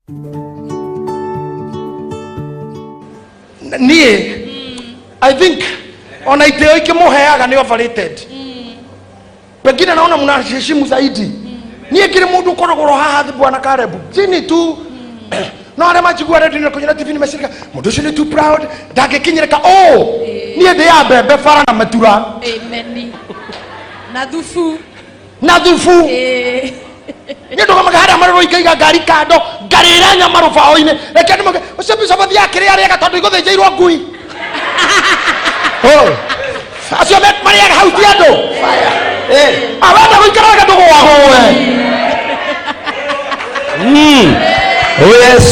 Niĩ I think ona itĩo ikĩmũheaga nĩ overrated. Pengine naona mnaheshimu zaidi. Niĩ ngĩrĩ mũndũ ũkoragwo haha thĩ, bwana Karebu, chini tu. No arĩa manjigua redio na kũnyona TV nĩ mecirika mũndũ ũcio nĩ too proud, ndangĩkinyĩrĩka. Ũ niĩ ndĩ ya mbembe bara na matura. Amen. Na thubu. Na thubu. Niĩ ndũgamaga harĩa marũrũ ingaiga ngari kando, ngarĩra nyama rũbaũ-inĩ. Reke andũ mauge ũcio bishop athiaga kĩrĩa arĩaga tondũ igũthĩnjĩirwo ngui. Oh, acio marĩaga hau ti andũ. Eh. Awenda gũikara wega, ndũgũagũe. Oh yes.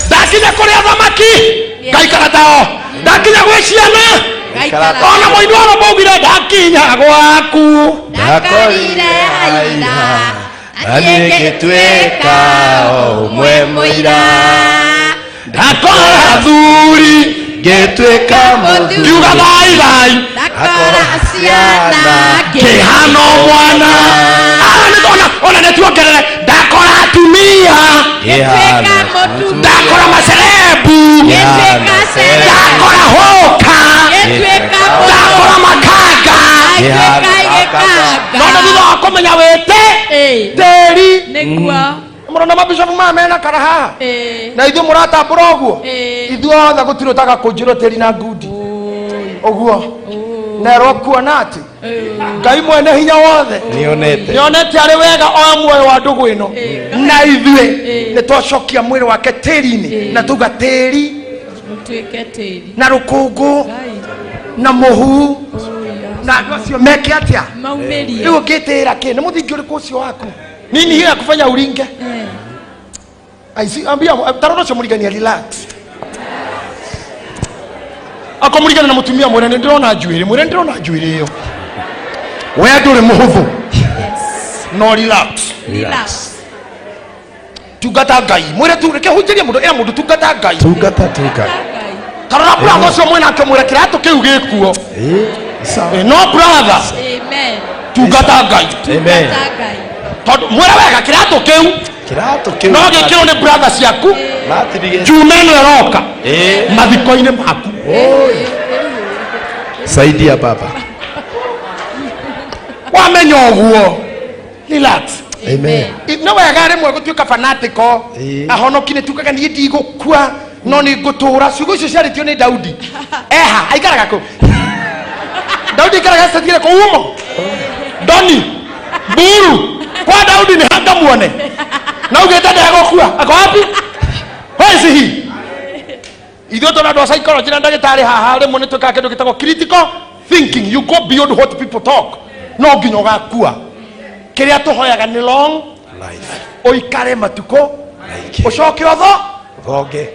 Ndakinya kũrĩa thamaki, ngaikara tao. Ndakinya gwĩ ciana, Ngaikara. ona mũini wa maugire ndakinya gwaku. Ndakorire aira. Na niĩ ngĩtuĩka o ũmwe mũira. Ndakora thuri, ngĩtuĩka mũthuri. Ngiuga thai thai. Ndakora ciana. Kĩhano mwana. Ah, nĩ ona ona nĩ tuongerere ndakora atumia. Ngĩtuĩka mũtumia. Ndakora macerebu. Ngĩtuĩka celeb. Ndakora hoka. Ngĩtuĩka ndakora makanga. Ngĩtuĩka igĩkanga. Nona thutha wa kũmenya wĩte tĩri. Nĩguo. Mũrona mabishopu maya mena kara haha na ithuĩ mũratambũra ũguo. Ithuothe gũtirĩ ũtagakũnjĩrwo tĩri na ngundi ũguo nerwo, kuona atĩ Ngai mwene hinya wothe nĩonete nĩonete arĩ wega oya muoyo wa ndũgũ ĩno na ithuĩ nĩ twacokia mwĩrĩ wake tĩri-inĩ na tuga tĩri Ũtuĩke tĩri. Na rũkũngũ Ngai. Na mũhu na andũ acio meke atĩa? Maumĩrie. Rĩu ũngĩtĩĩra kĩ? Nĩ mũthingi ũrĩkũ ũcio waku? Nini hiyo ya kufanya uringe? Aici, ambia tarora ũcio mũrigania, relax. Ako mũrigania na mũtumia, mwĩre nĩ ndĩrona njuĩrĩ, mwĩre nĩ ndĩrona njuĩrĩ ĩyo, we ndũrĩ mũhũthũ. No relax. Relax. Tungata Ngai, mwĩre tu, reke hunjĩrie mũndũ, ĩra mũndũ tungata Ngai. Tungata tu Ngai. Ngai. Tarora brother ũcio mwĩnake, mwĩre kĩratũ kĩu gĩkuo. Sawa. No brother. Amen. Tungata Ngai. Amen. Tungata Ngai. Tondũ mwĩre wega kĩratũ kĩu kĩratũ kĩu no gĩkĩrwo nĩ brother ciaku. Matirige. Juma ĩno ĩroka mathiko-inĩ maku. Saidia baba. Wamenya ũguo, relax. Amen. Nĩ wega rĩmwe gũtuĩka fanatico. Ahonoki nĩ tugaga niĩ ndigũkua no nĩ ngũtũra. Ciugo icio ciarĩtio nĩ Daudi eha aikaraga kũ? Daudi aikaraga cetire kũ umo doni mburu kwa Daudi nĩ hangamuone na ugĩte ndegũkua ako wapi? Where is he? Ithuĩ tũna andũ a psychology na ndagĩtarĩ haha, rĩmwe nĩ twĩkaga kĩndũ gĩtagwo critical thinking. You go beyond what people talk. No nginya ũgakua. Kĩrĩa tũhoyaga nĩ long life. Ũikare matukũ maingĩ. Ũcoke ũtho thonge.